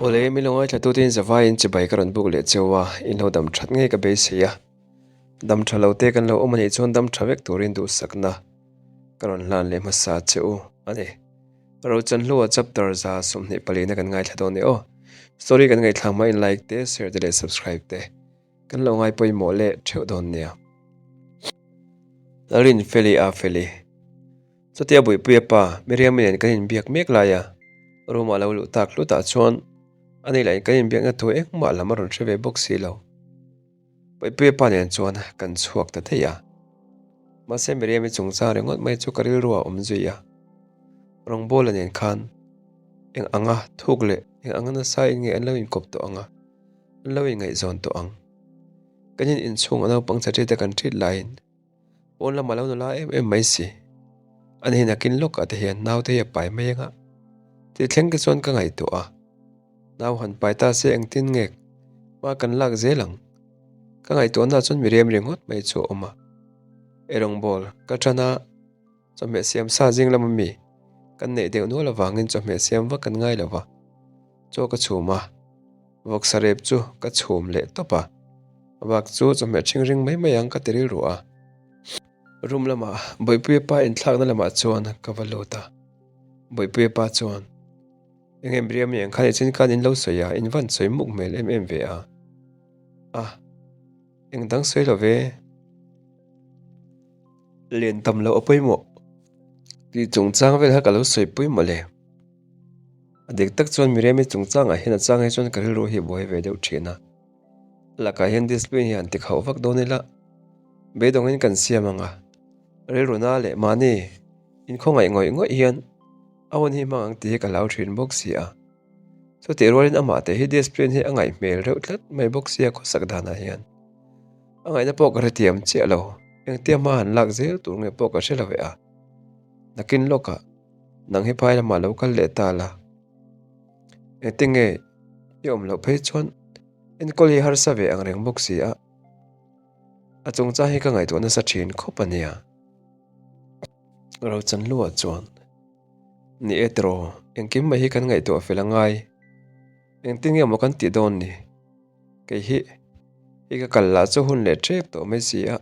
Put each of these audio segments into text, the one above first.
Awle, mi lo ngaithla tute in zavaiin chibai ka rawn buk leh cheu a, in lo dam that ngei ka beisei a. Dam tha lo te kan lo awm a nih chuan dam tha vek turin duhsakna ka rawn hlan leh hmasa che u a ni. Rochanhlua chapter 24 na kan ngaithla dawn e aw. Story kan ngaihthlak hma in like te, share te leh subscribe te kan lo ngai pawimawh leh theuh dawn nia. Lalrinfeli a feli. Chutia Buipuia pa Miriam-i nen kan inbiak mek lai a, room-ah lo luh tak hlutah chuan ani lah in kan inbiakna thu engmah lam a rawn hre ve bawk si lo. Buipuia pa nen chuan kan chhuak ta thei a. Mahse Miriam-i chungchang ringawt mai chu ka rilru ah awm zui a. Rawngbawla nen khan eng anga thuk leh eng anga nasa in nge an lo inkawp tawh ang a, an lo inngaihzawn tawh ang. Kan in inchhung a naupang chhete te kan ṭhit laiin Pawn lamah lo nula em em mai si. Ani hi nakin lawkah te hian naute hi a pai mai anga tih thleng te chuan ka ngaihtuah a. Nau han pai ta se engtin nge hma kan lak zel ang. Ka ngaihtuahna chuan mi rem ringawt mai chu a awm a. Erawngbawl ka tan a, chawhmeh siam sa zing lama mi kan neih deuh nual avangin chawhmeh siam vak kan ngai lo va. Chaw ka chhum a. Vawksa rep chu ka chhum leh tawp a, a bak chu chawhmeh ṭhing ring mai mai ang ka ti rilru a. Room lamah Bawihpuia pa inthlakna lamah chuan ka va lut a, Bawihpuia pa chuan, Eng em Miriam i eng khan i chin khan in lo sawi a, in van sawi muk hmel em em ve a. A, eng dang sawi lo ve. Len tam loh a pawimawh tih chungchang vel kha ka lo sawi pui mawle. A dik tak chuan Miriam-i chungchangah hian a chang hi chuan ka rilru hi buai ve deuh thin a. A lakah hian discipline hi han ti khauh vak dawn ila, beidawngin kan siam ang a. Rilru na leh mahni inkhawngaih ngawih ngawih hian a hun hi hmang ang tih hi ka hlau thin bawk si a. Chutih rualin amah te hi discipline hi a ngaih hmel reuh tlat mai bawk sia khawsak danah hian. A ngaihna pawh ka hrethiam chiah lo, engtia hma han lak zel tur nge pawh ka hre lo ve a. Nakin lawkah. Nang hi phai lamah lo kal leh ta la. Engtin nge i awm loh phei chuan enkawl hi harsa ve ang reng bawk si a. A chungchang hi ka ngaihtuah nasa thin khawp a nia. Rochanhlua chuan, Ni e tiraw, engkim mai hi kan ngaihtuah fel a ngai. Engtin nge maw kan tih dawn ni? Kei hi hi ka kal lah chu hun leh tep tawh mai si a.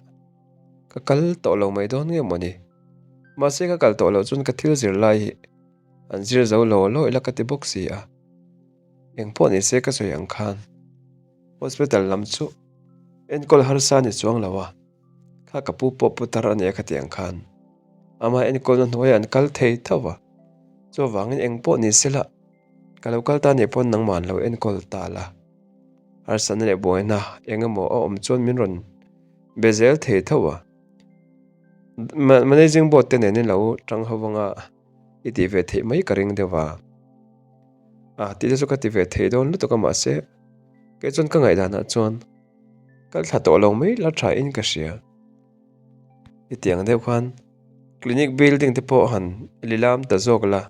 Ka kal tawh lo mai dawn nge maw ni? Mahse ka kal tawh loh chuan ka thil zir lai hi an zir zo lo law ila ka ti bawk si a. Eng pawh ni se ka sawi ang khan hospital lam chu enkawl harsa ni chuang lo a, kha ka pu pawh putar a nia ka ti ang khan amah enkawlna hnuaiah an kal thei tho va, chuvangin eng pawh ni se lah Ka lo kal ta nih pawn nangmah an lo enkawl ta la. Harsatna leh buaina eng emaw a awm chuan min rawn be zel thei tho a. Managing board te nen in lo tang ho anga i tih ve theih mai ka ring deuh a. A tih te chu ka ti ve thei dawn lutuk a mahse kei chuan ka ngaihdanah chuan kal thla tawh lo mai la tha in ka hria. Hetiang deuh khan clinic building te pawh han lilam ta zawk la.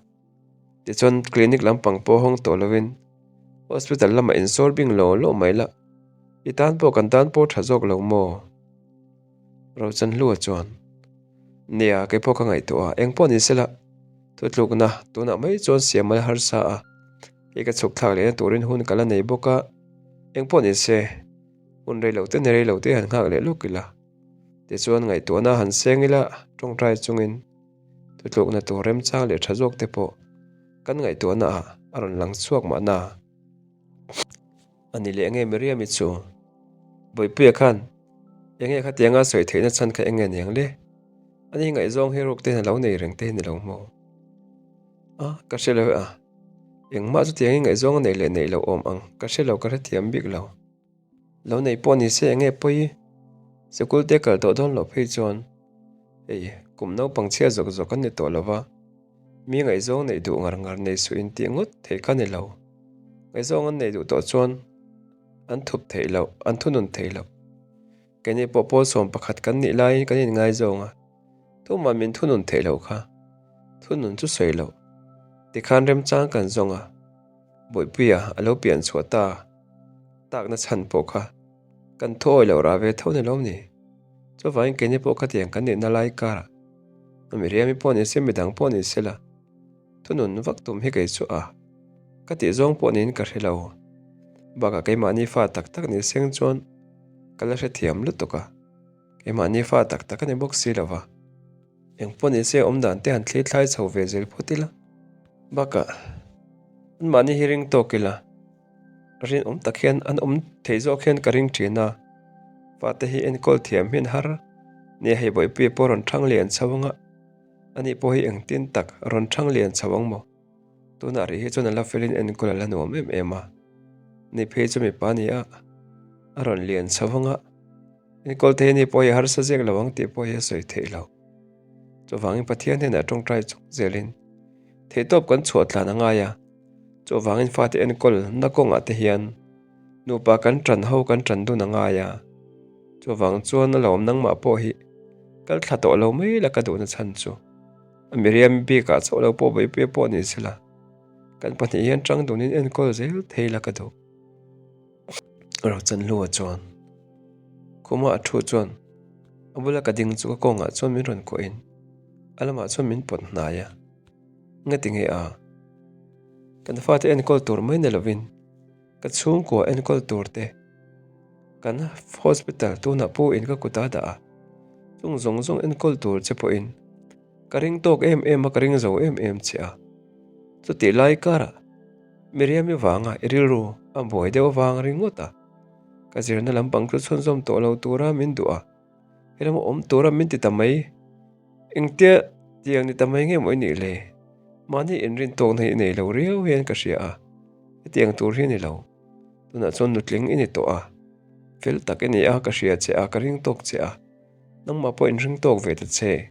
Tichuan clinic lampang pawh hawng tawh lovin hospital lamah insawr bing lo lo mai la, i tan pawh kan tan pawh tha zawk lo maw? Rochanhlua chuan, Nia, kei pawh ka ngaihtuah a, eng pawh ni sela, thutlukna tunah mai chuan siam a la harsa a, hei ka chhuk thlak lehna turin hun ka la nei bawk a, eng pawh ni se, hun rei lo te ni rei lo te han nghak leh lawk ila, tichuan ngaihtuahna han seng ila tawngtai chungin. Thutlukna tur remchang leh tha zawk te pawh kan ngaihtuahna ah a rawn lang chhuak mahna. A ni leh nge Miriam-i chu? Bawipuia khan eng nge khatianga sawi theihna chhan kha eng nge niang le? Ani ngaihzawng hi ruk te hian a lo nei reng te hi ni lo maw? A, ka hre lo e a. Engmah chutiangin ngaihzawng a neih leh neih loh awm ang ka hre lo ka hrethiam bik lo. Lo nei pawh ni se enge pawi sikul te kal tawh dawn loh phei chuan hei kum naupang chhia zawk zawk an ni tawh lo va, mi ngaihzawng neih duh ngar ngar nei suh in tih ngawt theih kha ni lo. Ngaihzawng an neih duh tawh chuan an thup theih loh, an thunun theih loh. Keini pawh pawl 11 kan nih laiin kan inngaizawng a, tumah min thunun theih loh kha thunun chu sawi loh. Tikhan remchang kan zawng a, Bawihpuia a lo pian chhuah ta. Takna chhan pawh kha kan thu awi loh rah ve tho ni lawm ni? Chuvangin keini pawh khatiang kan nihna lai karah a mi riami pawh ni se midang pawh ni sela thunun vak tum hi kei chu a. Ka tih zawng pawh niin ka hre lo. Bakah keimahni fa tak tak ni seng chuan ka la hrethiam lutuk a. Keimahni fa tak tak a ni bawk si lo va. Eng pawh ni se awm dan te han thli thlai chho ve zel phawt ila. Bakah anmahni hi ring tawk ila. Rinawm tak hian an awm thei zawk hian ka ring thin a. Fate hi enkawl thiam hian har nia hei Bawihpuia pawh rawn thang lian chho ang a. Ani pawh hi engtin tak rawn thang lian chho ang maw? Tunah rih hi chuan a la felin enkawl a la nuam em em a. Ni phei chu mipa ni a, a rawn lian chho ang a. Enkawl thei ani pawh hi a harsa zek lo ang tih pawh hi a sawi theih lo. Chuvangin Pathian hnenah tawngtai chawk zelin theihtawp kan chhuah tlan a ngai a. Chuvangin fate enkawl na kawngah te hian nupa kan ṭan ho kan ṭan dun a ngai a. Chuvang chuan a lawm nangmah pawh hi kal thla tawh lo mai la ka duhna chhan chu. A Miriam bikah chauh lo pawh vawipuia pawh ni sela kan pahnih hian ṭang dunin enkawl zel thei la ka duh. Rochanhlua chuan khuma a thu chuan a bula ka ding chu ka kawngah chuan min rawn kuahin a lamah chuan min pawt hnai a. Ngati nge a? Kan fate enkawl tur mai ni lovin ka chhungkua enkawl tur te kan hospital tunah pu in ka kut a dah a, chung zawng zawng enkawl tur che pawhin ka ring tawk em em a, ka ring zo em em che a. Chutih lai karah Miriam-i vanga i rilru a buai deuh avang ringawt a, ka zirna lampang chu chhunzawm tawh lo tura min duh a, helam awm tura min ti ta mai. Engtia tiang ni ta mai nge maw i nih le? Mahni inrin tawkna hi i nei lo riau hian ka hria a, hetiang tur hi a ni lo. Tunah chuan nutling i ni tawh a, fel tak i ni a, ka hria che a, ka ring tawk che a, nangmah pawh inring tawk ve ta che.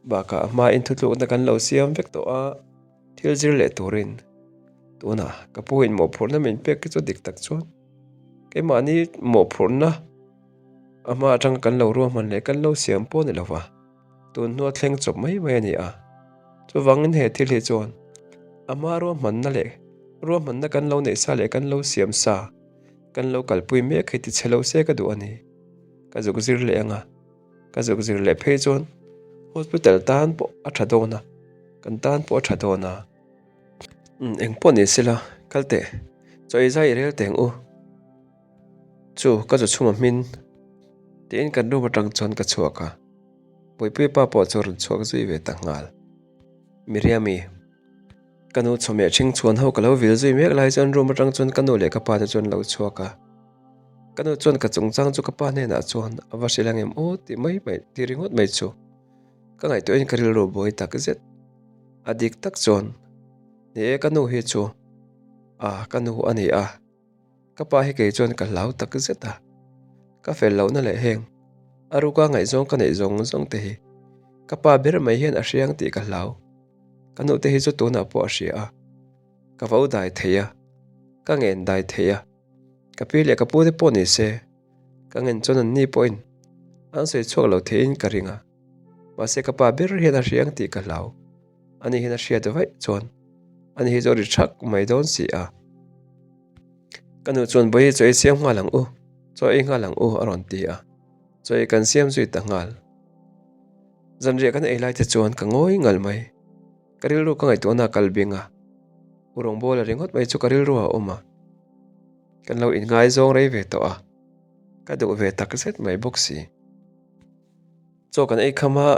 Bakah a hmain thutlukna kan lo siam vek tawh a, thil zir leh turin tunah ka pu in mawhphurhna min pek hi chu dik tak chuan keimahni mawhphurhna A hma atanga kan lo ruahman leh kan lo siam pawh ni lova, tun hnua thleng chawp mai mai a ni a. Chuvangin he thil hi chuan a hma ruahmanna leh ruahmanna kan lo neih sa leh kan lo siam sa, kan lo kalpui mek hi tichhe lo se ka duh a ni. Ka zuk zir leh ang a, ka zuk zir leh phei chuan hospital tan pawh a tha dawn a, kan tan pawh a tha dawn a. Eng pawh ni sela, kal teh, chaw ei zai i rel teh ang u. Chu ka zu chhung a hmin tiin kan room atang chuan ka chhuak a, Puipuii pa pawh chu a rawn chhuak zui ve ta nghal. Miriami, ka nu chawhmeh ṭhing chhuan ho ka lo vil zui mek lai chuan room atang chuan ka nu leh ka pa te chuan lo chhuak a, ka nu chuan ka chungchang chu ka pa hnenah chuan a va hrilh ang em aw tih mai mai ti ringawt mai chu ka ngaihtuahin ka rilru buai tak zet. A dik tak chuan ni e ka nu hi chu a ka nu a ni a. Ka pa hi kei chuan ka hlau tak zet a, ka fel lohna leh heng a ruka ngaihzawng ka neih zawng zawng te hi ka pa ber mai hian a hriang tih ka hlau. Ka nu te hi chu tunah pawh a hria a, ka vo dai thei a, ka ngen dai thei a, ka pi leh ka pu te pawh ni se ka ngen chuan an ni pawhin an sawi chhuak lo theiin ka ring a, mahse ka pa ber hian a hriang tih ka hlau. Ani hian a hriat vaih chuan ani hi chu a ri thak mai dawn si a. Ka nu chuan Bawihi chaw ei siam nghal ang u, chaw ei nghal ang u a rawn ti a, chaw ei kan siam zui ta nghal. Zanriah kan ei lai te chuan ka ngawi ngal mai, ka rilru ka ngaihtuahna a kal bing a, u rawngbawla ringawt mai chu ka rilru a awm a, kan lo inngaizawng rei ve tawh a, ka duh ve tak zet mai bawk si. Chaw kan ei kham a,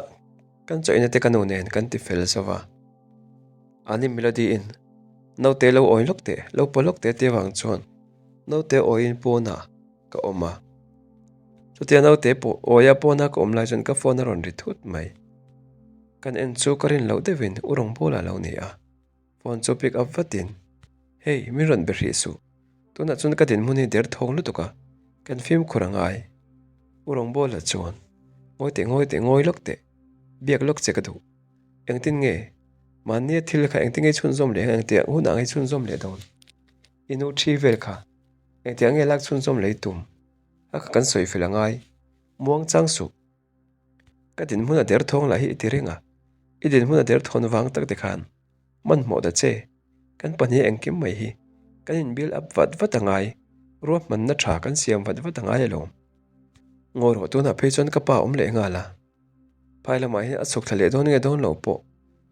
kan chaw ina te ka nu nen kan ti fel zo va. Ani Melody in naute lo awi lawk teh, lo paw lawk teh tih avang chuan naute awiin pawnah ka awm a. Chutia naute pawh awia pawna ka awm lai chuan ka phone a rawn ri thut mai. Kan en chu ka rin loh deuhin u rawngbawla lo ni a. Phone chu pick up vatin, Hey, min rawn be hrih suh. Tunah chuan ka dinhmun hi der thawng lutuk a, kan fimkhur a ngai. U Rawngbawla chuan, Ngawi teh, ngawi teh, ngawi lawk teh. Biak lawk che ka duh. Engtin nge? Mahnia thil kha engtin nge i chhunzawm leh ang, engtiang hunah nge i chhunzawm leh dawn? I nu thi vel kha engtiang nge lak chhunzawm leh i tum? A kha kan sawi fel a ngai. Muang chang suh. Ka dinhmun a derthawng lah hi i ti reng a, i dinhmun a derthawn vang tak te khan hmanhmawh ta che, kan pahnih engkim mai hi kan in build up vat vat a ngai, ruahmanna tha kan siam vat vat a ngai alawm. Ngawi rawh tunah phei chuan ka pa awm leh nghal a, phai lamah hian a chhuk thla leh dawn nge dawn lo pawh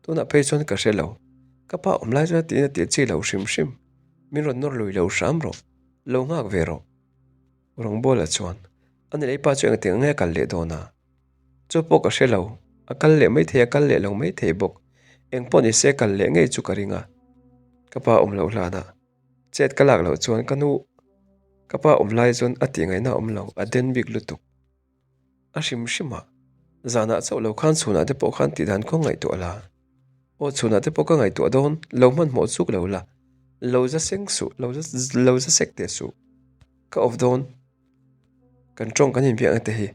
tunah phei chuan ka hre lo. Ka pa awm lai chuan a tiin a tih chi lo hrim hrim. Min rawn nawr lui lo hram rawh. Lo nghak ve rawh. Rawngbawla chuan, A ni leh i pa chu engtiang nge a kal leh dawn a? Chu pawh ka hre lo. A kal leh maithei a kal leh lo maithei bawk. Eng pawh ni se kal leh ngei chu ka ring a. Ka pa awm loh hlanah chet ka lak loh chuan ka nu ka pa awm lai chuan a tih ngaihna a awm lo, a den bik lutuk. A hrim hrim a, zanah chauh lo khan chhunah te pawh khan tihdan khaw ngaihtuah la. Aw chhunah te pawh ka ngaihtuah dawn, lo hmanhmawh chuk lo la, lo za seng suh, lo za lo za sek teh suh. Ka awp dawn, kan tawng kan inbiakna te hi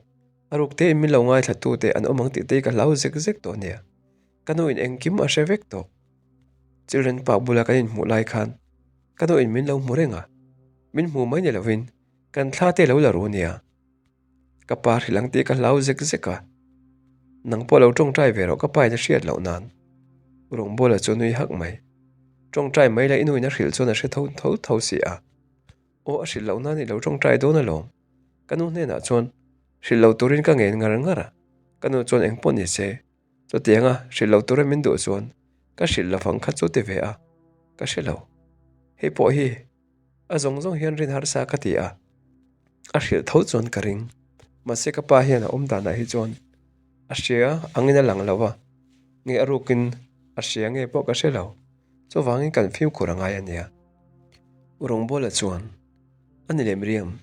a ruk tein min lo ngaithla tu te an awm ang tih te hi ka hlau zek zek tawh nia. Ka nu in engkim a hre vek tawh. Children park bula kan inhmuh lai khan ka nu in min lo hmu reng a, min hmu mai ni lovin kan thla te lo la ru nia. Ka pa hrilh ang tih ka hlau zek zek a, nang pawh lo tawngtai ve rawh ka pa in a hriat loh nan. Rawngbawla chu a nui hak mai. Tawngtai mai la i nu in a hrilh chuan a hre tho tho tho si a. Aw a hrilh loh nan i lo tawngtai dawn alawm. Ka nu hnenah chuan hrilh lo turin ka ngen ngar ngar a, ka nu chuan eng pawh ni se chutianga hrilh lo tura min duh chuan ka hrilh lovang kha chu ti ve a, ka hre lo. Hei pawh hi A zawng zawng hian rin harsa ka ti a, a hrilh tho chuan ka ring. Mahse ka pa hian a awm danah hi chuan a hria angin a lang lo a, nge a rukin a hria nge pawh ka hre lo. Chuvangin kan fimkhur a ngai a nia. U Rawngbawla chuan, A ni leh Miriam,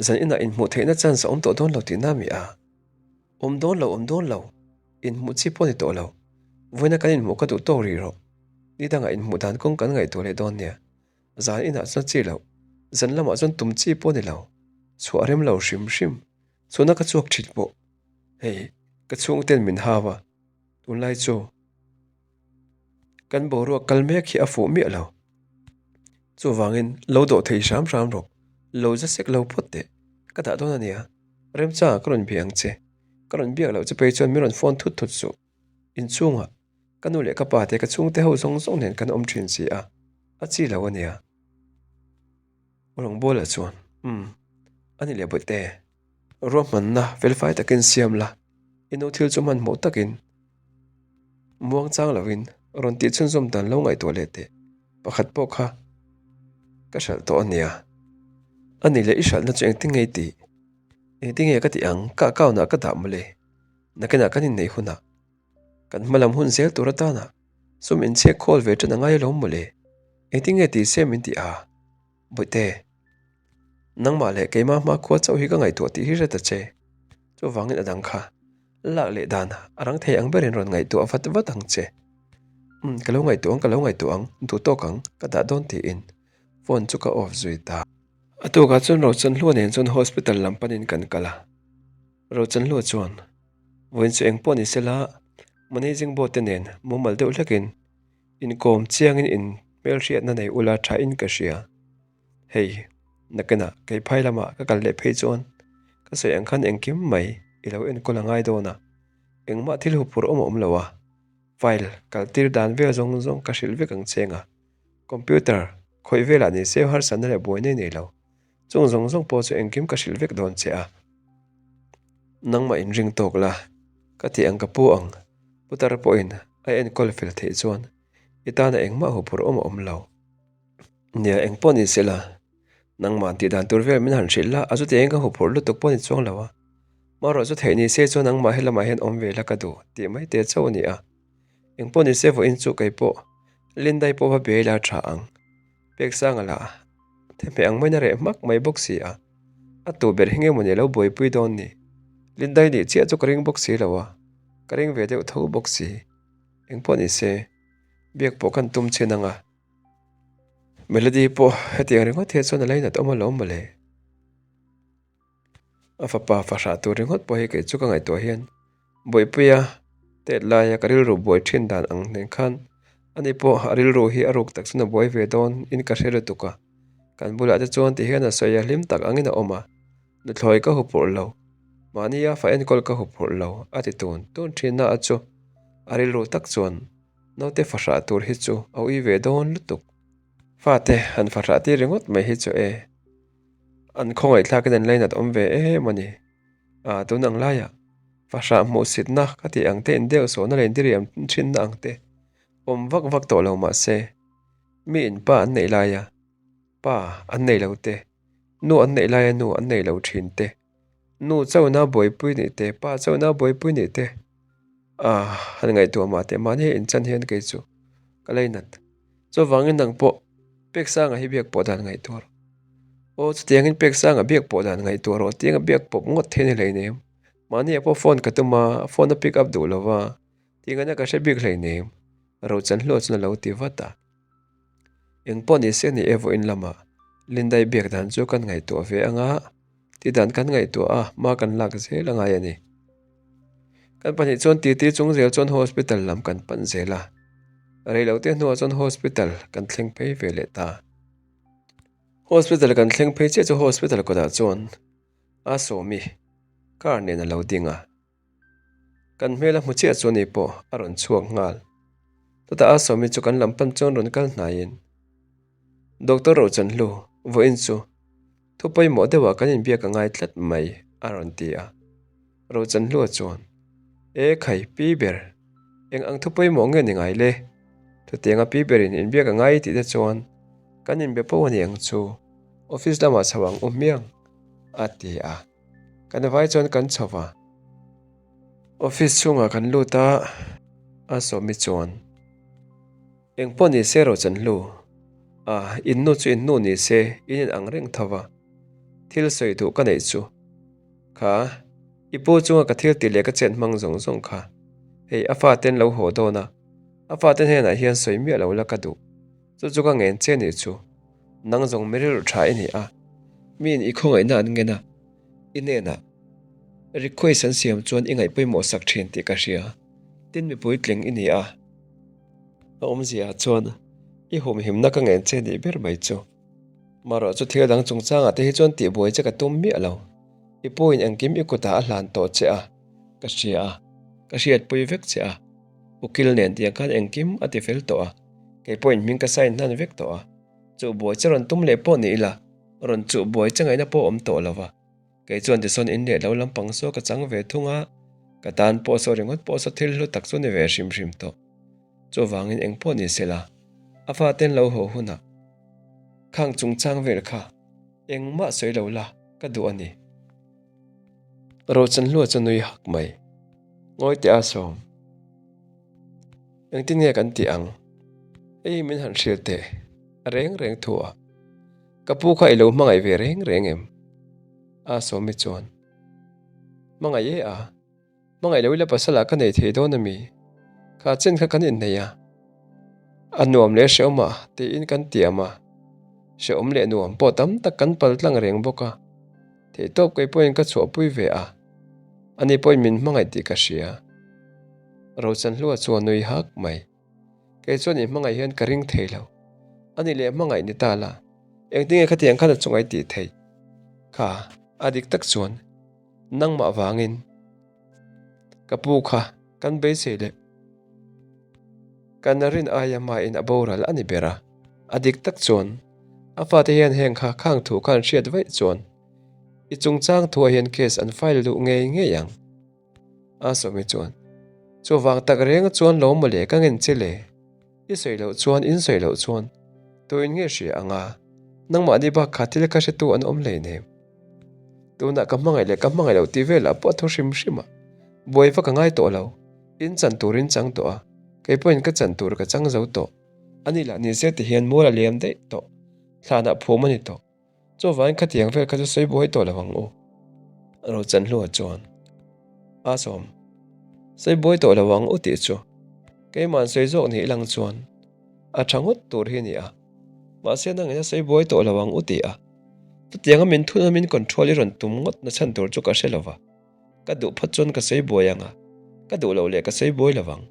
zan inah inhmuh theihna chance a awm tawh dawn lo tihna mi a? Awm dawn lo, awm dawn lo, inhmuh chi pawh ni tawh lo. Vawiina kan inhmuh ka duh tawk rih rawh. Ni dangah inhmuh dan kawng kan ngaihtuah leh dawn nia. Zan inah chuan chi loh, zan lamah chuan tum chi pawh ni lo, chhuah rem lo hrim hrim, chhuna ka chhuak thin pawh. Hei, ka chhungten min hau a, tunlai chu kan boruak kal mek hi a fuh miah lo. Chuvangin lo dawh thei hram hram rawh, lo za sek lo phawt teh, ka dah dawn a nia, remchangah ka rawn bia ang che, ka rawn biak loh che phei chuan min rawn phone thut thut suh. Inchhungah ka nu leh ka pa te ka chhungte ho zawng zawng nen kan awm thin si a, a chi lo a nia. Rawngbawla chuan, Umm, a ni leh Bawihte, ruahmanna felfai takin siam la, i nu thil chu hmanhmawh takin muang chang lovin rawn tih chhunzawm dan lo ngaihtuah leh teh, pakhat pawh kha ka hralh tawh a nia. A ni leh i hralhna chu engtin nge i tih? Engtin nge ka tih ang? Ka account ah ka dah mawle. Nakinah kan inneih hunah kan hmalam hun zel tur atana sum inchhek khawl ve ṭan a ngai alawm mawle. Engtin nge tih se min ti a? Bawihte, nangmah leh keimah hma khua chauh hi ka ngaihtuah tih hi hre ta che. Chuvangin a dang kha lak leh dan a rang thei ang berin rawn ngaihtuah vat vat ang che. Umm, ka lo ngaihtuah ang, ka lo ngaihtuah ang, duh tawk ang, ka dah dawn tiin phone chu ka off zui ta. A tukah chuan Rochanhlua nen chuan hospital lam panin kan kal a. Rochanhlua chuan, Vawiin chu eng pawh ni sela, managing board te nen mumal deuh hlekin inkawm chiangin in hmelhriatna nei ula thain ka hria. Hei, nakinah kei phai lamah ka kal leh phei chuan ka sawi ang khan engkim mai i lo enkawl a ngai dawn a, engmah thil huphurh awm a awm lo a, file kal tir dan vel zawng zawng ka hrilh vek ang cheng a, computer khawih velah ni se harsatna leh buaina i nei lo. Chung zawng zawng pawh chu engkim ka hrilh vek dawn che a, nangmah inring tawk la, ka tih ang ka pu ang, putar pawhin a enkawl fel theih chuan i tana engmah huphurh awm a awm lo. Nia, eng pawh ni sela, nangmah tih dan tur vel min han hrilh la, a chutiangin ka huphurh lutuk pawh ni chuang lo a, marawh chu theih ni se chuan nangmah helamah hian awm ve la ka duh tih mai te chauh a ni a, eng pawh ni se vawiin chu kei pawh Lindai pawh va bia ila tha ang. Peksanga lah thehmeh ang maiin a reh hmak mai bawk si a, a tu ber hi nge mawni a lo buaipui dawn ni? Lindai nih chiah chu ka ring bawk si lo a, ka ring ve deuh tho bawk si. Engpawh ni se, biak pawh kan tum chin ang a. Melody pawh hetiang ringawt hian chuan a lainat awm alawm mawle. A fapa fahrah tur ringawt pawh hi kei chu ka ngaihtuah hian Bawihpuia tet laia ka rilru buai thin dan ang nen khan ani pawh a rilru hi a ruk tak chuan a buai ve dawn in ka hre lutuk a. Kan bulah te chuan ti hian a sawi a hlim tak angin a awm a, nuthlawi ka huphurh lo, mahnia fa enkawl ka huphurh lo a ti tun tun thin na a chu a rilru tak chuan naute fahrah tur hi chu a ui ve dawn lutuk. Fate han fahrah tir ringawt mai hi chu e. An khawngaihthlakin an lainat awm ve em a ni. Ah, tun ang laiah fahrah hmuhsitna ka tih ang te, indeuh sawhna leh indiriam thinna ang te. Awm vak vak tawh lo mah se, mi in pa an neih laia pa an nei lo te, nu an neih laia nu an nei lo thin te, nu chauhna buaipui nih te, pa chauhna buaipui nih te ah han ngaihtuah mah teh mahni a inchan hian kei chu ka leinat. Chuvangin nang pawh Peksanga hi biak pawh dan ngaihtuah rawh. Aw chutiangin Peksanga biak pawh dan ngaihtuah rawh tianga biak pawp ngawt theih a ni hleinem. Mahni ah pawh phone ka tum a, phone a pick up duh lo va, tingana ka hre bik hleinem. Rochanhlua chuan a lo ti vat a. Eng pawh ni se ni e vawiin lamah Lindai biak dan chu kan ngaihtuah ve anga ti dan kan ngaihtuah a, hma kan lak zel a ngai a ni. Kan pahnih chuan titi chung zel chuan hospital lam kan pan zel a, reilote hnuah chuan hospital kan thleng phei ve leh ta. Hospital kan thleng phei chiah chu hospital kawtah chuan a sawmi car nen a lo ding a. Kan hmel a hmu chiah chu ni pawh a rawn chhuak nghal. Chutah a sawmi chu kan lam pan chuan rawn kal hnaiin, Doctor Rochanhlu, vawiin chu thu pawimawh deuhah kan inbiak a ngai tlat mai, a rawn ti a. Rochanhlua chuan, E khai, pi ber, eng ang thu pawimawh nge ni ngai le? Chutianga pi berin inbiak a ngai tih te chuan kan inbe pawh a ni ang chu, office lamah chho ang u hmiang, a ti a. Kan vai chuan kan chho va, office chhungah kan lut a, a sawmi chuan eng pawh ni se Rochanhlu, a in nu chu in nu ni se in in ang reng tho va, thil sawi duh ka neih chu kha i pu chunga ka thil tih leh ka chet hmang zawng zawng kha hei a faten lo haw dawn a, a fate hnenah hian sawi miah lo la ka duh, chu chu ka ngen che nih chu. Nang zawng mi rilru tha i ni a, miin i khawngaihna an ngen a, i hnenah request an siam chuan i ngaih pawimawh sak thin tih ka hria. Tin mi puitling i ni a, a awmzia chuan i humhimna ka ngen che nih ber mai chu. Marawh chu thil dang chungchangah te hi chuan tihbuai che ka tum miah lo. I puin engkim i kutah a hlan tawh che a, ka hria a, ka hriatpui vek che a, ukil nen tiang khan engkim a ti fel tawh a. Kei pawhin hming ka sign hnan vek tawh a, chuh buai che rawn tum leh pawh ni ila, rawn chuh buai che ngaihna pawh awm tawh lo va. Kei chuan tisawn in leh lo lampang saw ka chang ve thung a, ka tan pawh saw ringawt pawh saw thil hlu tak chu ni ve hrim hrim tawh. Chuvangin eng pawh ni sela, a faten lo haw hunah khang chungchang vel kha engmah sawi lo la ka duh a ni. Rochanhlua chu nui hak mai. Ngawi teh a sawm. Engtin nge kan tih ang? Hei hi min han hrilh teh a reng reng thu a. Ka pu kha i lo hmangaih ve reng reng em? A sawmi chuan, Hmangaih e a, hmangaih lo ila pasal ah ka nei thei dawn a mi? Kha chen kha kan innei a, a nuam leh hrehawm ah tiin kan tiam a, hrehawm leh nuam pawh tam tak kan pal tlang reng bawk a, theihtawp kei pawhin ka chhuahpui ve a, ani pawhin min hmangaih tih ka hria. Rochanhlua chu a nui hak mai. Kei chuan i hmangaih hian ka ring thei lo. A ni leh hmangaih ni ta la, engtinge khatiang khan a chungai tih theih? Kha, a dik tak chuan nangmah vangin ka pu kha kan beisei leh kan rin aia hmain a boral a ni ber a. A dik tak chuan a fate hian heng kha khang thu khan hriat vaih chuan i chungchang thuah hian case an file duh ngei ngei ang. A sawmi chuan, Chuvang tak reng chuan lo mawle ka ngen che le? I sawi loh chuan in sawi loh chuan tuin nge hria ang a, nangmahni bak kha thil kha hretu an awm hleinem. Tunah ka hmangaih leh ka hmangaih loh tih velah pawh a thu hrim hrim a, buai va ka ngai tawh lo, in chan turin chang tawh a, kei pawhin ka chan tur ka chang zo tawh. Ani lah ni se ti hian mual a liam daih tawh, thlanah phum a ni tawh. Chuvangin khatiang vel kha chu sawi buai tawh lo ang u. Rochanhlua chuan a sawm. Sawi buai tawh lo ang u tih chu keima'n sawi zawk ni ilang chuan a tha ngawt tur hi a ni a. Mahse nangin a sawi buai tawh lo ang u tih a, chutianga min thuna min control i rawn tum ngawt na chhan tur chu ka hre lo va. Ka duh phawt chuan ka sawi buai ang a, ka duh loh leh ka sawi buai lo vang.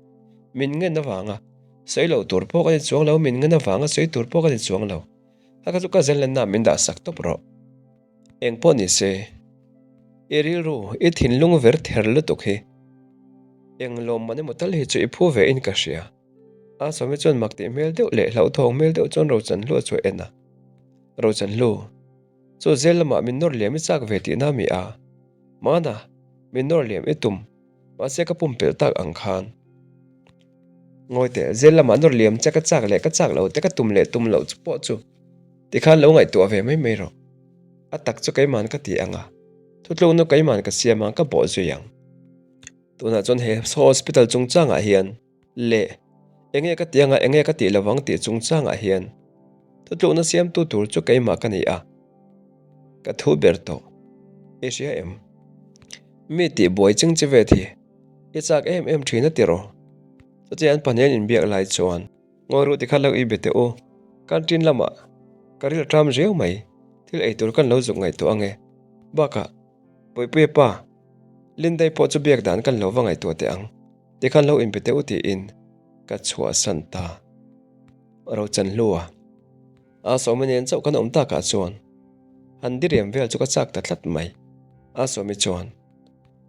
Min ngen avanga sawi loh tur pawh ka ni chuang lo, min ngen avanga sawi tur pawh ka ni chuang lo. A ka chu ka zen lenna min dah sak tawp rawh. Eng pawh ni se, i rilru, i thinlung ver ther lutuk hi eng lawmman emaw tal hi chu i phu ve in ka hria. A sawmi chuan mak tih hmel deuh leh hlauhthawng hmel deuh chuan Rochanhlua chu a en a. Rochanhlu, chu zel lamah min nawr liam i chak ve tihna mi a? Mana, min nawr liam i tum, mahse ka pumpelh tak ang khan. Ngawi teh, zel lamah nawr liam che ka chak leh ka chak lo te ka tum leh tum loh chu pawh chu tikhan lo ngaihtuah ve mai mai rawh. A tak chu keiman ka ti ang a, thutlukna keiman ka siam ang ka bawh zui ang. Tunah chuan he hospital chungchangah hian leh enge ka ti anga enge ka tih lovang tih chungchangah hian thutlukna siamtu tur chu keimah ka ni a, ka thu ber tawh. I hria em? Mi tih buai ching chi vet hi i chak em em thin a tiraw? Chutia an pahnihin inbiak lai chuan Ngawi ruh tikhan lo i be teh u, canteen lamah ka ril ṭam riau mai, thil ei tur kan lo zuk ngaihtuah ange. Bakah Puipuia pa, Lindai pawh chu biak dan kan lo va ngaihtuah teh ang, tikhan lo inpe teh u tiin ka chhuahsan ta. Rochanhlua, A sawmi nen chauh kan awm takah chuan han diriam vel chu ka chak ta tlat mai. A sawmi chuan,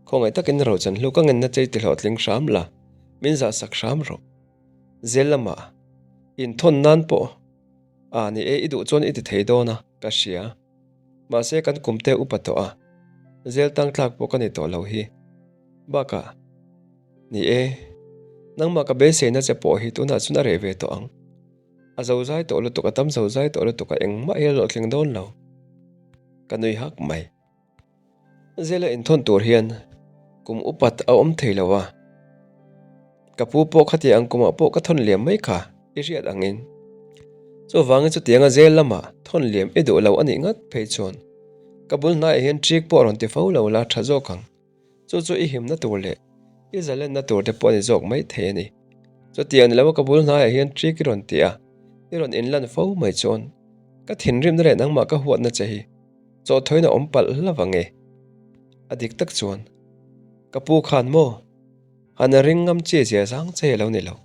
Khawngaih takin Rochanhlu ka ngenna chei ti hlawhtling hram la, min zahsak hram rawh. Zel lamah inthawn nan pawh a ni e, i duh chuan i ti thei dawn a, ka hria. Mahse kan kum te upa tawh a, zel tang tlak pawh ka ni tawh lo hi. Bakah, ni e, nangmah ka beiseina che pawh hi tunah chuan a reh ve tawh ang. A zozai tawh lutuk, a tam zozai tawh lutuk a, engmah hi a hlawhtling dawn lo. Ka nui hak mai. Zela inthawn tur hian kum upat a awm thei lo a, ka pu pawh khati ang kumah pawh ka thawn liam mai kha i hriat angin. Chuvangin chutianga zel lamah thawn liam i duh lo a nih ngat phei chuan ka bul hnaiah hian ṭik pawh a rawn ti fo lo la ṭha zawk ang. Chu chu i himna tur leh i zalenna tur te pawh a ni zawk mai thei a ni. Chutiang ni lo ka bul hnaiah hian ṭik i rawn ti a, i rawn inlan fo mai chuan ka thinrimna leh nangmah ka huatna che hi Chawhthawiin a awm palh hlauh ang e. A dik tak chuan, Ka pu khan maw? Han a ring ngam chi zia zang che lo ni lo.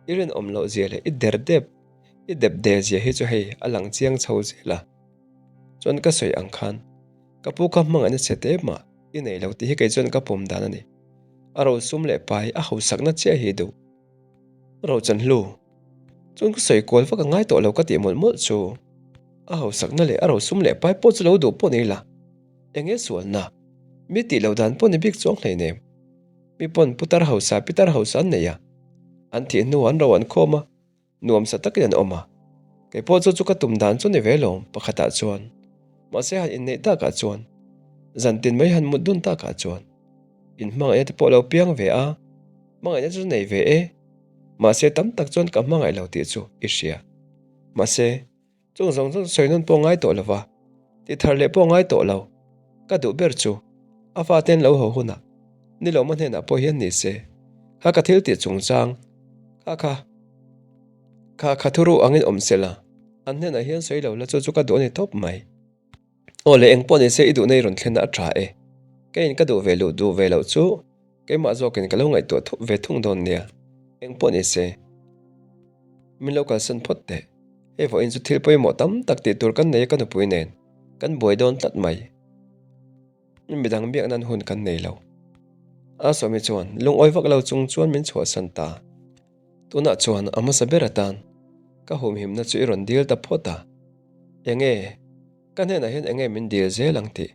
I rinawm loh zia leh i der dep, i dep der zia hi chu hei a lang chiang chho zel a. Chuan ka sawi ang khan, ka pu kha hmangaihna chhe te mah i nei lo tih hi kei chuan ka pawm dan a ni. A rosum leh pai a hausakna chiah hi duh. Rochanhlu. Chuan ka sawi kual vak a ngai tawh lo ka tih mawlh mawlh chu a hausakna leh a rosum leh pai pawh chu lo duh pawh ni ila eng nge sualna mi tih loh dan pawh ni bik chuang hleinem mi pawn putar hausa pitar hausa an nei a an thih hnu an ro an khawm a nuamsa takin an awm a kei pawh chu chu ka tum dan chu ni ve lo pakhatah chuan mahse han inneih takah chuan zantin mai han mut dun takah chuan inhmangaihna te pawh lo piang ve a hmangaihna chu nei ve e. Mahse tam tak chuan ka hmangaih lo tih chu i hria. Mahse, chung zawng zawng sawi nawn pawh ngai tawh lo va, ti thar leh pawh ngai tawh lo. Ka duh ber chu a faten lo haw hunah ni lo ma hnenah pawh hian ni se, kha ka thil tih chungchang kha kha kha kha thu ruh angin awm se la, an hnenah hian sawi lo la chu chu ka duh a ni tawp mai. Aw le eng pawh ni se i duhna i rawn thlen a a tha e. Keiin ka duh ve luh duh ve loh chu keimah zawkin ka lo ngaihtuah thup ve thung dawn nia. Eng pawh ni se min lo kalsan phawt teh. Hei vawiin chu thil pawimawh tam tak tih tur kan nei a ka nupui nen kan buai dawn tlat mai. Midang biak nan hun kan nei lo. A sawmi chuan lungawi vak lo chung chuan min chhuahsan ta. Tunah chuan a hmasa ber atan ka humhimna chu i rawn dil ta phawt a. Enge? Ka hnenah hian enge min dil zel ang tih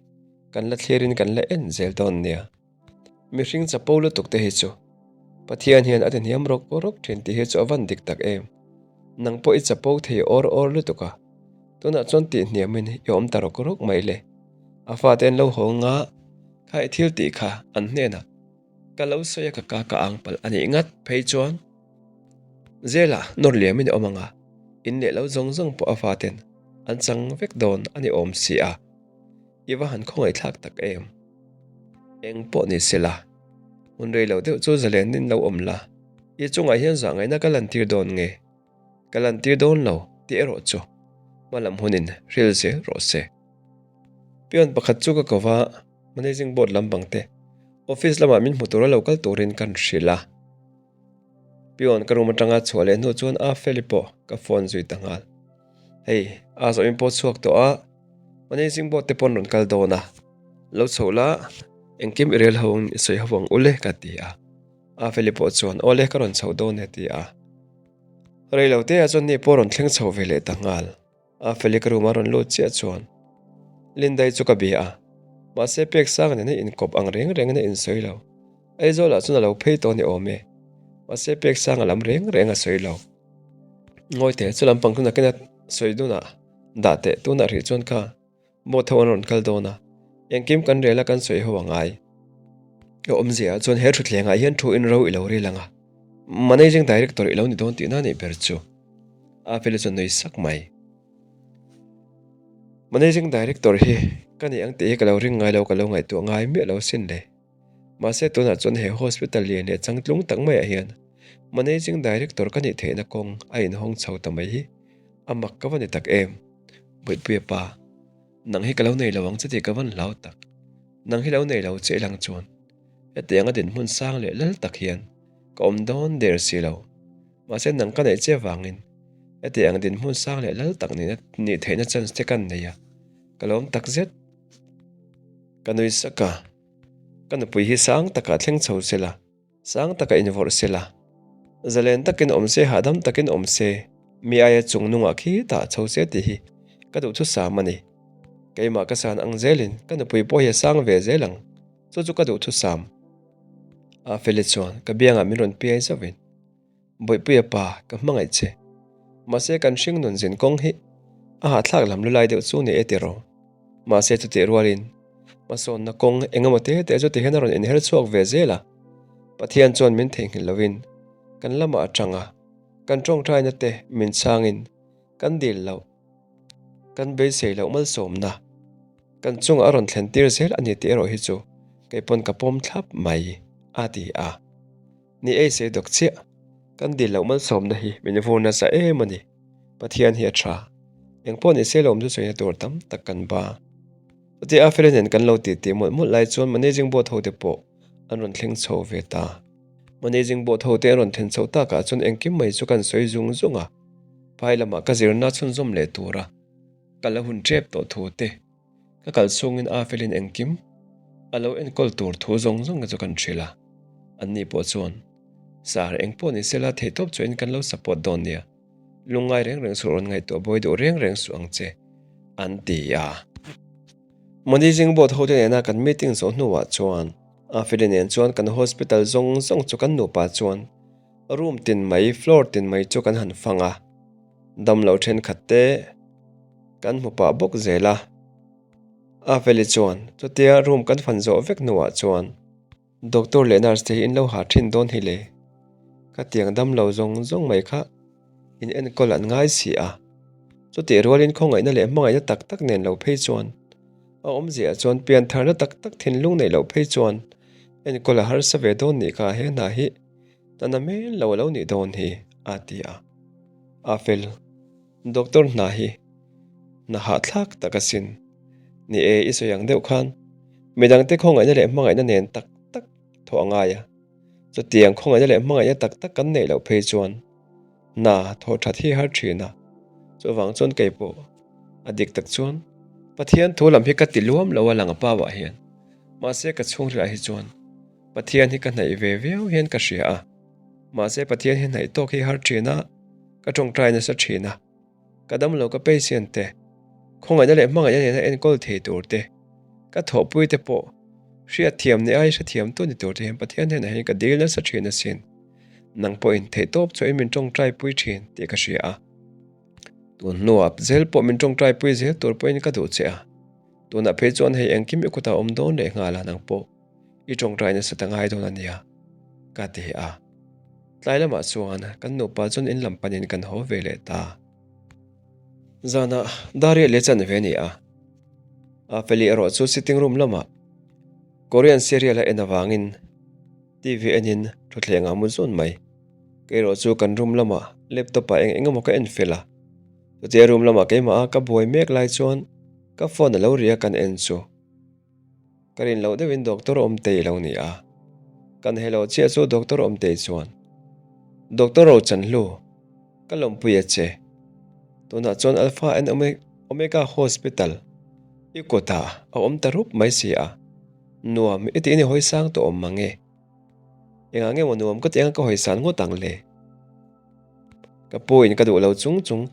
kan la thlirin kan la en zel dawn nia. Mihring chapo lutuk te hi chu Pathian hian a ti hniam rawk rawk thin tih hi chu a van dik tak em. Nang pawh i chapo thei awr awr lutuk a, tunah chuan tih hniamin i awm ta rawk rawk mai le. A fate an lo haw nga, kha i thil tih kha an hnenah ka lo sawi a ka ka ka ang palh a nih ngat phei chuan Zela nawr liamin i awm ang a, in leh lo zawng zawng pawh a faten an chang vek dawn a ni awm si a, i va han khawngaih thlak tak em? Eng pawh ni se la, hun rei lo deuh chu zalenin lo awm la, i chungah hian zah ngaihna ka lantir dawn nge? Ka lantir dawn lo tih erawh chu hma lam hunin hril zel rawh se. Peon pakhat chu ka ko va, Managing Board lampang te office lamah min hmu tura lo kal turin kan hrilh a. Peon ka room atanga chhuah leh hnu chuan a Feli pawh ka phone zui ta nghal. Hei, a zawh in pawh chhuak tawh a, Managing Board te pawn rawn kal dawn a. Lo chho la, engkim i rel ho in i sawi ho ang u le ka ti a. A Feli pawh chuan aw le ka rawn chho dawn e ti a. Rei lo te ah chuan ni pawh rawn thleng chho ve leh ta nghal. A Feli ka room a rawn lut chiah chuan Lindai chu ka bia a, mahse pek sang nena inkawp ang reng rengin a insawi lo. Aizawlah chuan a lo phei tawh a ni awm e. Mahse pek sang a lam reng reng a sawi lo. Ngawi teh, chu lampang chu nakin a sawi dunah dah teh tunah rih chuan kha boat ho an rawn kal dawn a, engkim kan rel a kan sawi ho a ngai. A awmzia ah chuan he thutthleng ah hian thu in ro i lo ril ang a, Managing Director i lo ni dawn tihna nih ber chu. A feli chuan nui sak mai. Managing Director hi ka nih ang tih hi ka lo ring ngai lo, ka lo ngaihtuah ngai miah lo sin le. Mahse tunah chuan he hospital lian leh changtlung tak maiah hian Managing Director ka nih theihna kawng a inhawng chho ta mai hi a mak ka va ni tak em. Buihpuia pa, nang hi ka lo nei lo ang che tih ka van hlau tak. Nang hi lo nei lo che ilang chuan hetiang a dinhmun sang leh lal tak hian ka awm dawn der si lo. Mahse nang ka neih che vangin hetiang dinhmun sang leh lal tak nihna nih theihna chance te kan nei a, ka lawm tak zet. Ka nui sak a. Ka nupui hi sang takah thleng chho se la, sang takah invawrh se la, zalen takin awm se, hahdam takin awm se, mi aia chung nungah khi tah chho se tih hi ka duhthusam a ni. Keimah ka san ang zelin ka nupui pawh hi a sang ve zel ang, chu chu ka duhthusam. A Feli chuan ka biangah min rawn piai zauhin. Bawihpuia pa, ka hmangaih che. Mahse kan hring nun zin kawng hi a hahthlak lam lulai deuh chu ni e tiraw. Mahse chutih rualin hmasawnna kawng eng emaw te te chu tihian a rawn inher chhuak ve zel a. Pathian chuan min theihnghilh lovin kan lamah a tang a, kan tawngtaina te min chhangin kan dil loh, kan beisei loh malsawmna kan chungah a rawn thlen tir zel a ni tih erawh hi chu kei pawn ka pawm thlap mai, a ti a. Ni ei sei dawk chiah, kan dil loh malsawmna hi min vur nasa em a ni. Pathian hi a tha. Engpawh ni se lawm chu sawina tur tam tak kan ba. Chutia Afeli nen kan lo titi mawlh mawlh lai chuan Managing Board hote pawh an rawn thleng chho ve ta. Managing Board hote an rawn thlen chho takah chuan engkim mai chu kan sawi zung zung a, phai lamah ka zirna chhunzawm leh tura ka la hun tep tawh thu te, Ka kal chhungin a felin engkim a lo enkawl tur thu zawng zawng chu kan hrilh a, anni pawh chuan Sir eng pawh ni sela theihtawp chuahin kan lo support dawn nia, lungngai reng reng suh rawn ngaihtuah buai duh reng reng suh ang che, an ti a. Managing Board hote nena kan meeting zawh hnuah chuan a feli nen chuan kan hospital zawng zawng chu kan nupa chuan room tin mai, floor tin mai chu kan han fang a, damlo thenkhat te, Kan hmu pah bawk zel a. Aveli chuan chutia room kan fan zawh vek hnuah chuan Doctor leh nurse te hi in lo ha thin dawn hi le. Ka tiang dam lo zawng zawng mai kha in enkawl an ngai si a. Chutih rualin khawngaihna leh hmangaihna tak tak nen lo phei chuan a awmziah chuan piantharna tak tak thinlung neih loh phei chuan enkawl a harsa ve dawn nih kha he hna hi tana mel lo a lo nih dawn hi a ti a. Avel. Doctor hna hi hna hahthlak tak asin. Ni e, i sawi ang deuh khan midangte khawngaihna leh hmangaihna nen tak tak thawh a ngai a. Chutiang khawngaihna leh hmangaihna tak tak kan neih loh phei chuan hna thawh that hi har thin a. Chuvang chuan kei pawh a dik tak chuan Pathian thu lam hi ka ti luam lo a lang a pau ah hian. Mahse ka chhungril ah hi chuan Pathian hi ka hnaih ve viau hian ka hria a. Mahse Pathian hi hnaih tawk hi har thin a. Ka tawngtai nasa thin a, ka damlo ka patient te, khawngaihna leh hmangaihna nena enkawl thei tur te, ka thawhpui te pawh hriatthiam ni ai hrethiam tu ni tur te hian Pathian hnenah hian ka dil nasa thin asin. Nang pawhin theihtawp chuahin min tawngtai pui thin tih ka hria a. Tun hnuah zel pawh min tawngtai pui zel tur pawhin ka duh che a. Tunah phei chuan hei engkim i kutah awm dawn leh nghal a nang pawh. I tawngtai nasa ta ngai dawn a nia, ka ti a. Tlai lamah chuan kan nupa chuan in lam panin kan haw ve leh ta. Zanah Daria leh chan ve a ni a. Afeli erawh chu sitting room lamah Korean serial a en avangin TV enin thutthleng ah mu zun mai. Kei erawh chu kan room lamah laptop ah eng eng emaw ka en fel a. Chutia room lamah keimah a ka buai mek lai chuan ka phone a lo ri a kan en chu. Ka rin loh deuhin Doctor Awmtei lo ni a. Kan hello chiah chu Doctor Awmtei chuan, Doctor Rochanhlu, ka lawmpui a che. Tunah chuan Alpha and Omega Hospital i kutah a awm ta rup mai si a. Nuam i tiin i hawi sang tawh awm mang e. Engah nge maw nuam ka tih anga ka hawi san ngawt ang le? Ka pu in ka duh lo chung chung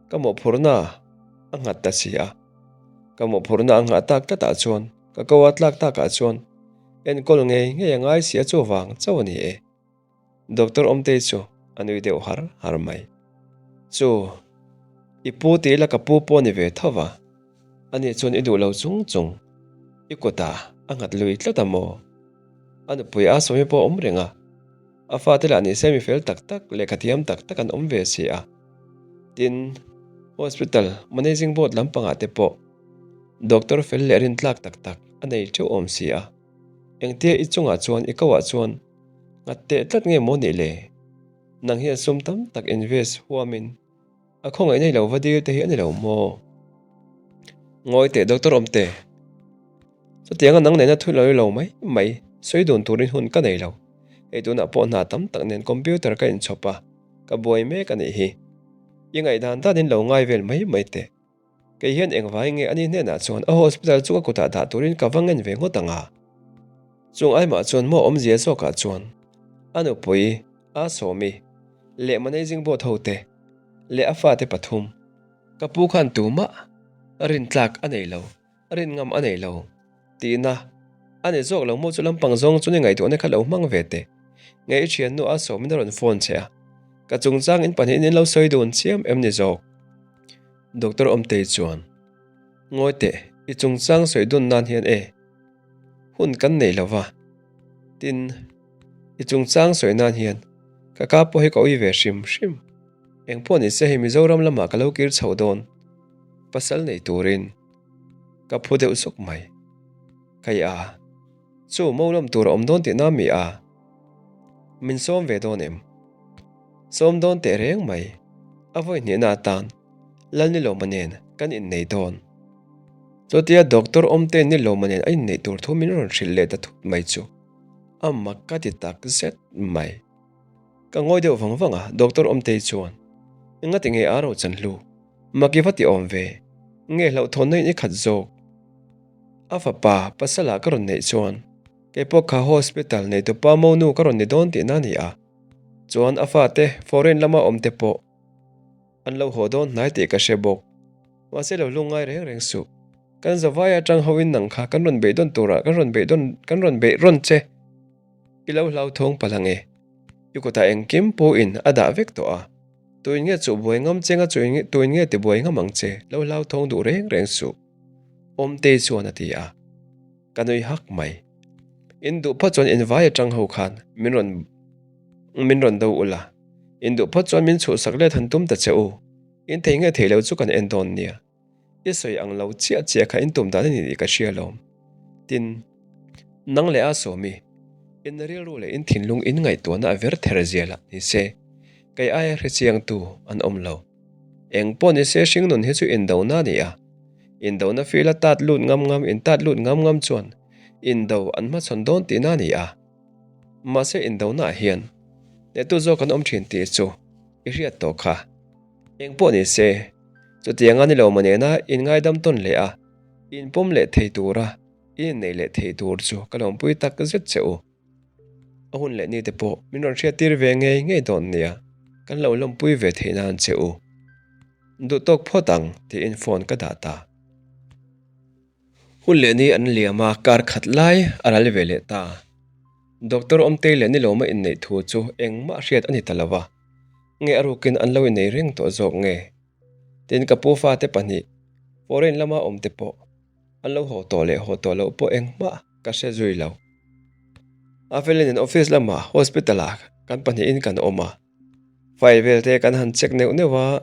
ka mawhphurhna a nghat ta si a. Ka mawhphurhna a nghah tak tlatah chuan ka ko a tlak takah chuan enkawl ngei ngei a ngai si a chuvang chauh a ni e. Doctor Awmtei chu a nui deuh har har mai. Chu, i pu ti ila ka pu pawh ni ve tho va, ani chuan i duh lo chung chung i kutah a nghat lui tlat a maw? A nupui a sawmi pawh a awm reng a, a fate lah nise mi fel tak tak lehkha thiam tak tak an awm ve si a. Tin, hospital managing board lampangah te pawh doctor fel leh rintlak tak tak a nei teuh awm si a. Engtia i chungah chuan i koah chuan nghat teh tlat nge maw nih le? Nang hian sum tam tak invest huamin a khawngaih nei lo va dil te hi a ni lo maw? Ngawi teh Doctor Awmte, chutianga nang nena thu lo lo mai mai sawi dun turin hun ka nei lo. Hei tunah pawh hna tam tak nen computer ka inchhawp a, ka buai mek a nih hi. I ngaihdan danin lo ngai vel mai mai teh. Kei hian engvai nge ani hnenah chuan a hospital chu ka kutah dah turin ka va ngen ve ngawt ang a. Chung aimah chuan maw awmzia zawkah chuan a nupui a sawmi leh managing board hote leh a fate pathum ka pu khan tumah rintlak a nei lo, rinngam a nei lo tihna a ni zawk lo maw chu lampang zawng chu ni ngaihtuahna kha lo hmang ve teh. Nge i thiannu a sawmin a rawn phone che a, ka chungchang in pahnihin in lo sawi dun chiam em ni zawk? Doctor Awmtei chuan, Ngawi teh, i chungchang sawi dun nan hian e, hun kan nei lo va. Tin, i chungchang sawi nan hian ka ka pawh hi ka ui ve hrim hrim. Eng pawh ni se hei Mizoram lamah ka lo kir chho dawn, pasal nei turin ka phu deuh suk mai. Kai a, chu mo lam tur a awm dawn tihna mi a, min sawm ve dawn em? Sawm dawn teh reng mai. A vawi hnihna atan Lalnilawma nen kan innei dawn. Chutia Doctor Awmte Nilawma nen a inneih tur thu min rawn hrilh leh ta thut mai chu a mak ka ti tak zet mai. Ka ngawi deuh vang vang a, Doctor Awmtei chuan, Engati nge a ro chan hlu? Mak i va ti awm ve. Nge hlauhthawnna in i khat zawk? A fapa pasala ka rawn neih chuan kei pawh kha hospital neitupa monu ka rawn ni dawn tihna a ni a. Chuan a fate foreign lama awm te pawh an lo haw dawn hnai tih ka hre bawk. Mahse lo hlung ngai reng reng suh. Kan zavai atang hoin nang kha kan rawn beih dawn turah kan rawn beih dawn kan rawn beih rawn che. I lo hlauthawng palh ang e. I kutah engkim pawhin a dah vek tawh a. Tuin nge chuh buai ngam che nga tuin nge ti buai ngam ang che lo hlauthawng duh reng reng suh. Awmtei chuan a ti a. Ka nui hak mai. In duh phawt chuan in vai atang ho khan min rawn min rawn do ula. In duh phawt chuan min chhuhsak let han tum ta che u. In thei nge thei lo chu kan en dawn nia. I sawi ang lo chiah chiah kha in tum dan a ni tih ka hria lawm. Tin, nang leh a sawmi, in rilru leh in thinlung in ngaihtuahna a ver ther zia lah ni se, kei aia hrechiangtu an awm lo. Eng pawh ni se hringnun hi chu indona a ni a. Indona feel a tat lut ngam ngam in tat lut ngam ngam chuan indo an hmachhawn dawn tihna a ni a. Mahse indona ah hian hnehtu zawk an awm thin tih chu i hriat tawh kha. Eng pawh ni se chutianga ni lo maw nena inngaidam tawn leh a, inpawm leh thei tura i inneih leh thei tur chu ka lawmpui tak zet che u. A hun leh ni te pawh min rawn hriattir ve ngei ngei dawn nia, kan lo lawmpui ve theih nan che u. Duh tawk phawt ang tiin phone ka dah ta. Hun leh ni an liam a, kar khat lai a ral ve leh ta. Doctor Awmtei leh Nilawma inneih thu chu engmah hriat a ni ta lo va, nge a rukin an lo innei reng tawh zawk nge? Tin ka pu fate pahnih foreign lama awm te pawh An lo haw tawh leh haw tawh loh pawh engmah ka hre zui lo. A felin in office lamah hospital ah kan pahnihin kan awm a, file vel te kan han check neuh neuh a,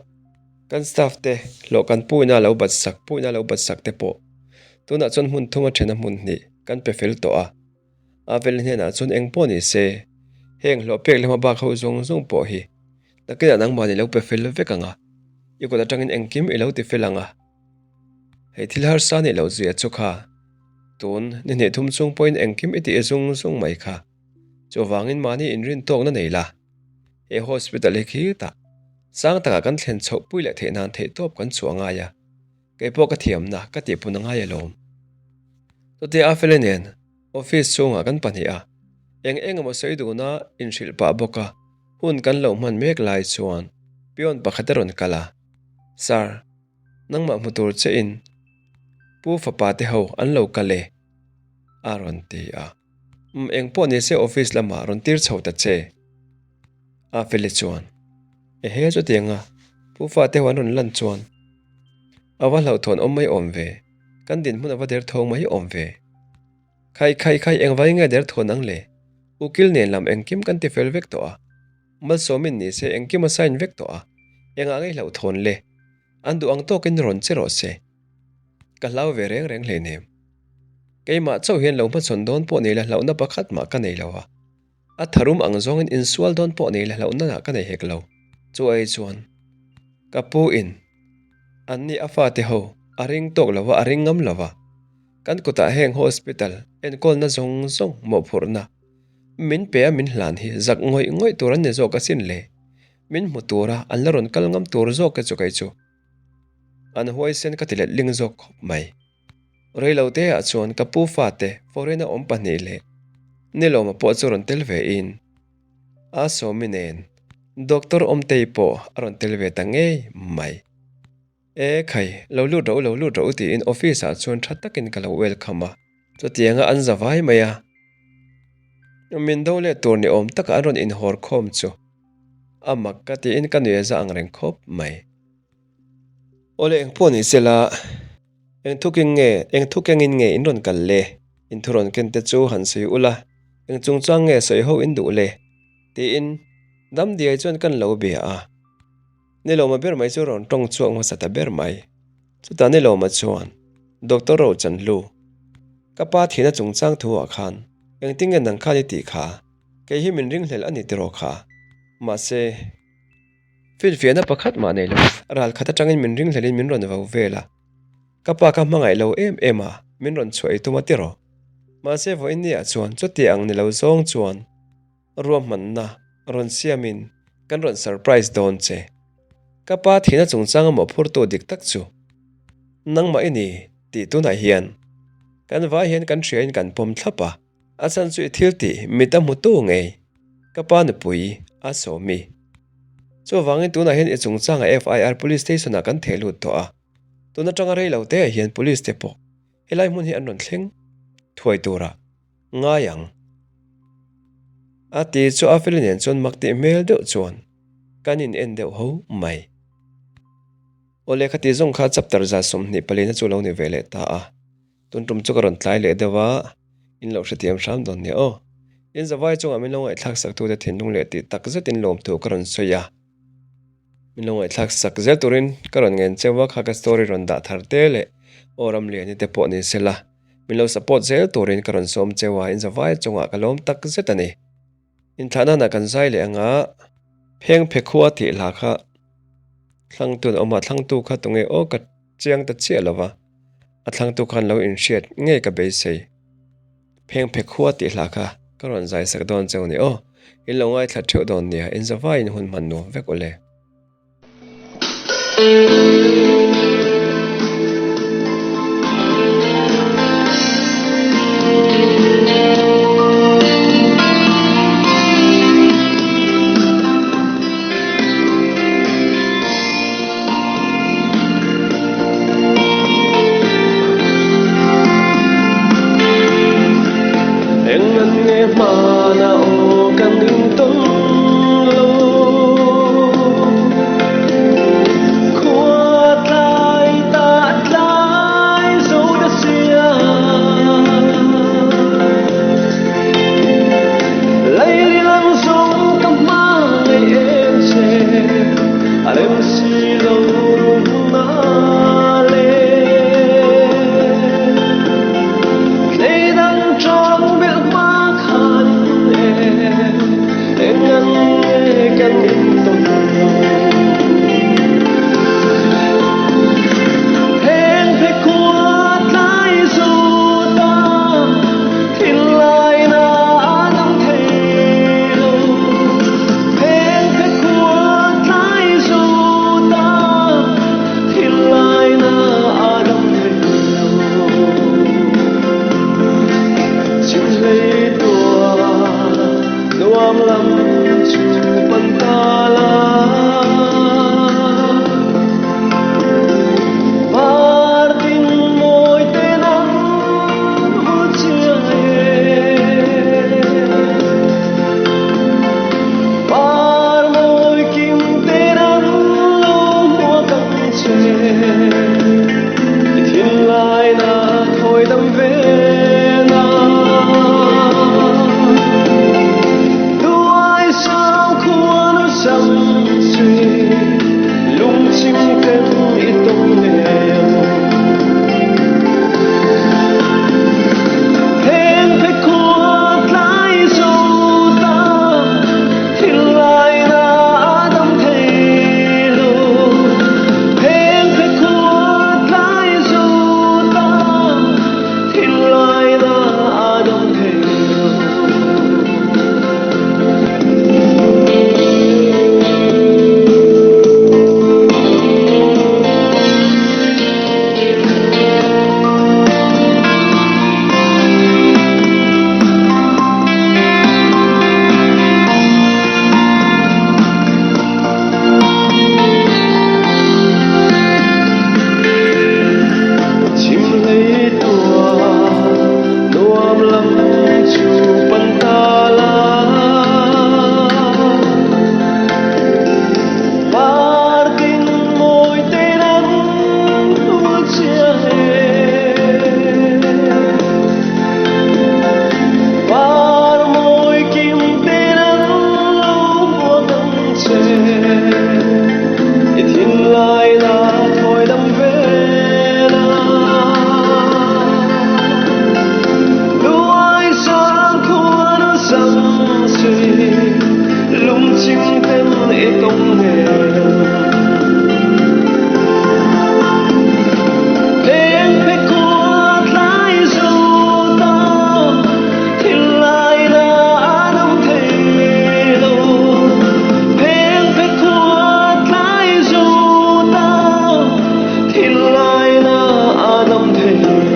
kan staff te hlawh kan puina lo bat sak puina lo bat sak te pawh tunah chuan hmun thum a then a hmun hnih kan pe fel tawh a. A felin hnenah chuan eng pawh ni se heng hlawh pek lema bak ho zawng zawng pawh hi nakinah nangmah ni lo pe fel vek ang a, i kut atangin engkim i lo ti fel ang a. Hei thil harsa nih loh zia chu kha tun ni hnih thum chung pawhin engkim i tih zung zung mai kha. Chuvangin mahni inrin tawkna nei la, he hospital hi khitah sang takah kan thlen chhoh pui leh theih nan theihtawp kan chhuah ngai a, kei pawh ka thiamna ka tihpun a ngai alawm. Chutia a fele nen office chhungah kan pahnih a, eng eng emaw sawi duna inhrilh pah bawk a hun kan lo hman mek lai chuan peon pakhat a rawn kal a, Sir, Nangmah hmu tur che in Pu fapa te ho an lo kal e a rawn ti a. Umm eng pawh ni se office lamah rawn tir chho ta che. A Feli chuan, Ehe chutianga Pu Fate ho an rawn lan chuan a va hlauhthawn awm mai awm ve, kan dinhmun a va derthawng mai awm ve. Khai khai khai engvai nge derthawn ang le? Ukil nen lam engkim kan ti fel vek tawh a, Malsawmin ni se engkim a sign vek tawh a, engah ngei hlauhthawn le? An duh ang tawkin rawn che rawh se. Ka hlau ve reng reng hleinem. Keimah chauh hian lo hmachhawn dawn pawh nei la hlauhna pakhat mah ka nei lo a. A tharum ang zawngin insual dawn pawh nei la hlauhna lah ka nei hek lo. Chu ai chuan ka pu in an ni a fate ho a ring tawk lo a, a ring ngam lo a. Kan kutah heng hospital enkawlna zawng zawng mawhphurhna min pe a min hlan hi zak ngawih ngawih tur an ni zawk asin le. Min hmu tura an la rawn kal ngam tur zawk e chu kei chu. An huaisen ka ti let ling zawk khawp mai. Reilote ah chuan ka pu fate foreign a awm pahnih leh Nilawma pawh chu rawn tel ve in a Sawmi nen Doctor Awmtei pawh a rawn tel ve ta ngei mai. E khai, lo lut rawh u, lo lut rawh u tiin office ah chuan tha takin ka lo welcome a. Chutianga an za vai mai a, min do leh tur ni awm taka an rawn inhawr khawm chu a mak ka tiin ka nuih a za ang reng khawp mai. Awle eng pawh ni sela, eng thukin nge, eng thukengin nge in rawn kal le? In thu rawn ken te chu han sawi ula, eng chungchang nge sawi ho in duh le? Tiin Damdiai chuan kan lo bia a. Nilawma ber mai chu rawn tawng chhuak hmasa ta ber mai. Chutah Nilawma chuan, Doctor Rochanlu, ka pa thihna chungchang thu ah khan engtin nge nang khan i tih kha? Kei hi min ringhlel a ni tiraw kha? Mahse, finfiahna pakhat mah nei lo, ral khat atangin min ringhlelin min rawn vo vel a. Ka pa ka hmangaih lo em em a, min rawn chhuah ei tum a tiraw? Mahse, vawiin ni ah chuan chuti ang ni lo zawng chuan, Ruahmanna rawn siamin kan rawn surprise dawn che. Ka pa thihna chungchanga mawhphurtu dik tak chu nangmah i ni tih tunah hian kan vai hian kan hriain kan pawm thlap a, a chhan chu i thil tih mit a hmutu ngei ka pa nupui a sawmi. Chuvangin tunah hian i chungchanga FIR Police Station-ah kan theh lut tawh a, tun atanga rei lo teah hian Police te pawh helai hmun hi an rawn thleng thuai turah Ngai ang. A ti chu Afeli nen chuan mak tih hmel deuh chuan kan in en deuh ho mai. Aw lehkha tih zawng kha chapter 24 na chu lo ni ve leh ta a. Tun tum chu ka rawn tlai leh deuh a, in lo hrethiam hram dawn nia aw. In zavai chungah min lo ngaihthlak sak tute thinlung leh tih tak zetin lawmthu ka rawn sawi a. Min lo ngaihthlak sak zel turin ka rawn ngen cheu a, kha ka story rawn dah thar te leh aw Ramliani te pawh ni sela. Min lo support zel turin ka rawn sawm cheu a, in zavai chungah ka lawm tak zet a ni. Inthlahna kan zai leh anga pheng phe khua tih hla kha thlangtu an awm a, thlangtu kha tunge aw ka chiang ta chiah lo va, a thlangtu khan lo inhriat ngei ka beisei. Pheng phe khua tih hla kha ka rawn zai sak dawn cheu ni aw, in lo ngaithla theuh dawn nia, in zavaiin hun hman nuam vek ule. Eng an nge hmana aw kan intawn lo.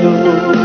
lo.